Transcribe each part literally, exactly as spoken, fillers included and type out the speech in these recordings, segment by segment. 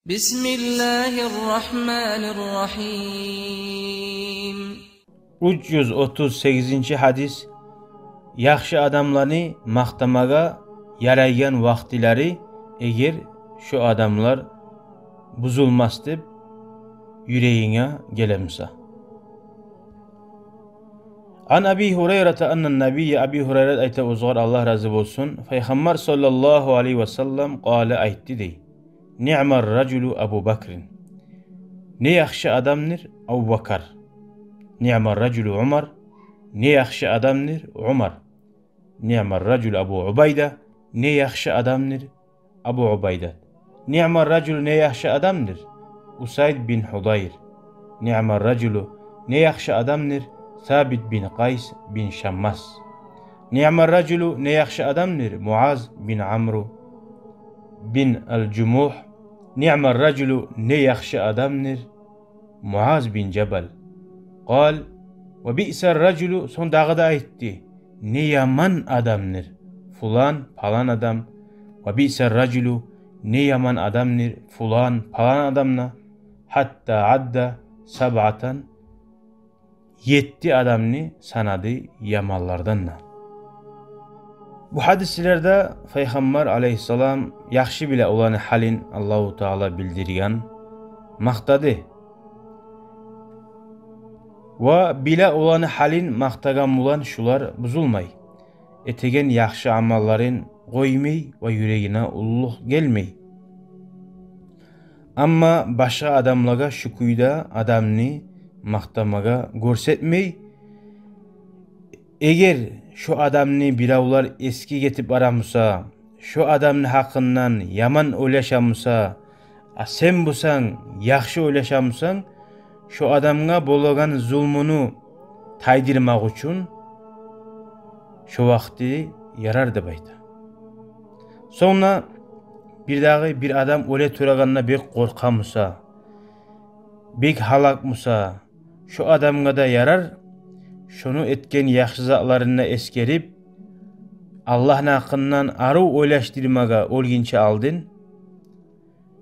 بسم الله الرحمن الرحيم. Уьч юз отуз сегизинчи гьадис. Яхшы адамланы макътамагъа ярайгъан вакътилери, эгер шо адамлар бузулмас деп юрегинге геле буса. عن أبي هريرة أن النبي, Аби Гьурайрат айта, огъар Аллагь рази болсун, Пайхаммар саллаллагьу алайгьи васаллам, قال, айтды дей: نعم الرجل أبو بكر. Не яхшы адамдыр Абубакар. نعم الرجل عمر. Не яхшы адамдыр Умар. نعم الرجل أبو عبيدة. Не яхшы адамдыр Абу Убайдат. نعم الرجل, не яхшы адамдыр Усайд бин Гьудайр. نعم الرجل, не яхшы адамдыр Сабит бин Къайс бин Шаммас. نعم الرجل, не яхшы адамдыр Муаз бин Амру бин ал-Жумугь. نعم الرجل, не яхшы адамдыр Муаз бин Жабал. قال: وبئس الرجل, сонг дагъы да айтды, не яман адамдыр фулан, палан адам. وبئس الرجل, не яман адамдыр фулан, палан адам да. حتى عد سبعة, етти адамны санады яманлардан да. Бу гьадислерде Пайхаммар алайгьиссалам яхшы биле оланы гьалын Аллагьу Таала билдирген, макътады. Ва биле оланы гьалын макътагъан булан шулар бузулмай. Этеген яхшы амалларын къоймай ва юрегине уллулукъ гелмей. Амма башгъа адамлагъа шу кюйде адамны макътамагъа гёрсетмей. Эгер шо адамны биревлер эсгик этип бара буса, шо адамны гьакъындан яман ойлаша буса, а сен бусанг яхшы ойлаша бусанг, шо адамгъа болагъан зулмуну тайдырмакъ учун шо вакъти ярар деп айта. Сонг да бирдагъы бир адам оьле турагъанда бек къоркъа буса, бек гьалак буса, шо адамгъа да ярар шону этген яхшы затларын да эсгерип, Аллагьны гьакъындан арив ойлашдырмагъа оьлгюнче алдын.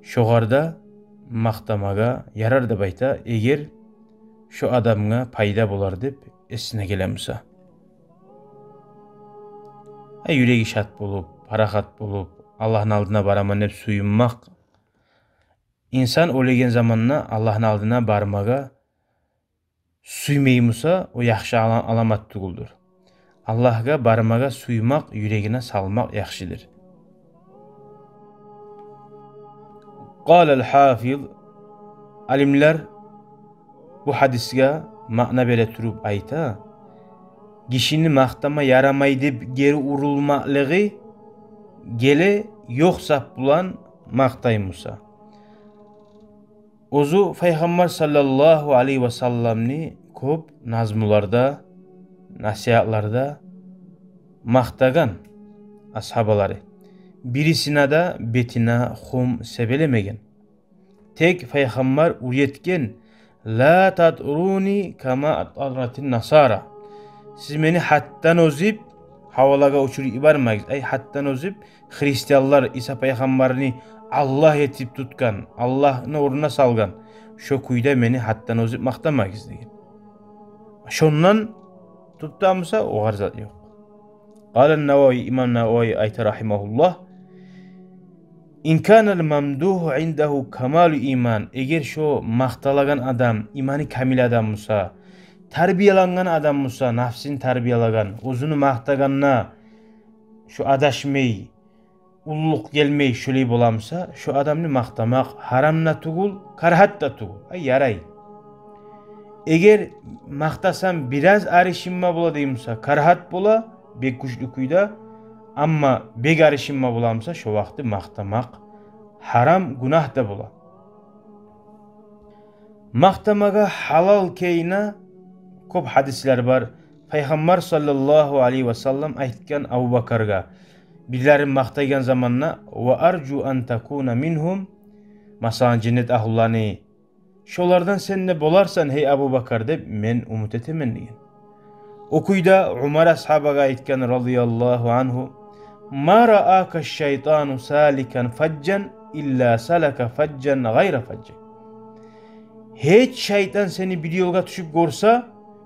Шогъар да макътамагъа ярар деп айта, эгер шо адамгъа пайда болар деп эсине геле буса. Гьа, юреги шат болуп, парахат болуп, Аллагьны алдына бараман деп сююнмек. Инсан оьлеген заманда Аллагьны алдына бармагъа сюймей буса, о яхшы ала-, аламат тюгюлдюр. Аллагьгъа бармагъа сюймек, юрегине салмакъ яхшыдыр. قال الحافظ, алимлер бу гьадисге маъна бере туруп айта, гишини макътама ярамай деп гери урулмакълыгъы геле, ёкъ зат булан макътай буса. Оьзю Пайхаммар саллаллагьу алайгьи васалламны кёп назмуларда, насигьатларда макътагъан асгьабалары. Бирисине де бетине хум себелемеген. Тек Пайхаммар уьйретген: لا تطروني كما أطرت النصارى. Сиз мени гьатдан озуп, гьавалагъа учуруп йибермегиз. Ай, гьатдан озуп, христианлар Иса пайхаммарны Аллагь этип тутгъан, Аллагьны орнуна салгъан, шо кюйде мени гьатдан озуп макътамагъыз деген. Шондан тутгъан буса, огъар зат ёкъ. قال النووي, имам Нававий айта, رحمه الله: إن كان الممدوح عنده كمال الإيمان, эгер шо макъталагъан адам иманы камил адам буса, тарбиялангъан адам буса, напсын тарбиялагъан, оьзюню макътагъанда шо адашмай, уллулукъ гелмей, шолай бола буса, шо адамны макътамакъ гьарам да тюгюл, карагьат да тюгюл. Ай, ярай. Эгер макътасам, бираз арышынма бола дей буса, карагьат бола, бек гючлю кюйде, амма бек арышынма бола буса, шо вакъти макътамакъ гьарам, гюнагь да бола. Макътамагъа гьалал кюйде кёп гьадислер бар. Пайхаммар саллаллагьу алайгьи васаллам айтгъан Абубакаргъа, бирлерин макътайгъан заманда: وأرجو أن تكون منهم, масала, женнет агьлуланы, шолардан сен де боларсан, гьей Абубакар, деп мен умут этемен деген. О кюйде Умар асгьабагъа айтгъан, رضي الله عنه: ما رآك الشيطان سالكا فجا илла салака фажжан гъайра фажжик. Гьеч шайтан сени бир ёлгъа тюшюп гёрсе,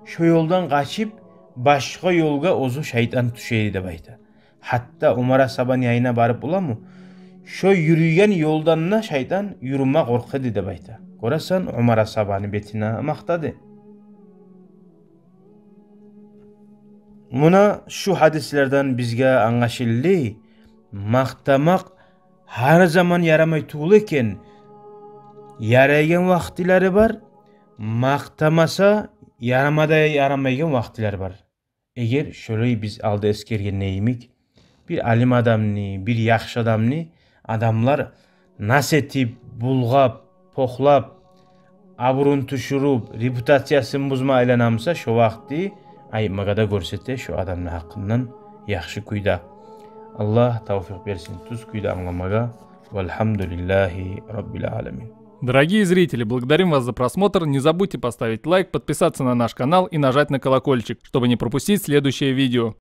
шо ёлдан къачып, башгъа ёлгъа оьзю шайтан тюше эди деп айта. Гьатта Умар асгьабаны янына барып боламы, шо юрюйген ёлдан да шайтан юрюме къоркъа эди деп айта. Гёресен, Умар асгьабаны бетине макътады. Муна шу гьадислерден бизге англашылды: макътамакъ гьар заман ярамай тюгюл экен. Ярайгъан вакътилери бар, макътамаса, ярама да ярамайгъан вакътилери бар. Эгер шолай биз алда эсгергенде йимик, бир алим адамны, бир яхшы адамны адамлар нас этип, булгъап, похлап, абурун тюшюрюп, репутациясын бузма айланамса, шо вакъти айтмагъа да гёрсете шо адамны гьакъындан яхшы кюйде. Аллагь тавфикъ берсин тюз кюйде англамагъа. Валгьамдулиллагьи раббил аламин. Дорогие зрители, благодарим вас за просмотр. Не забудьте поставить лайк, подписаться на наш канал и нажать на колокольчик, чтобы не пропустить следующее видео.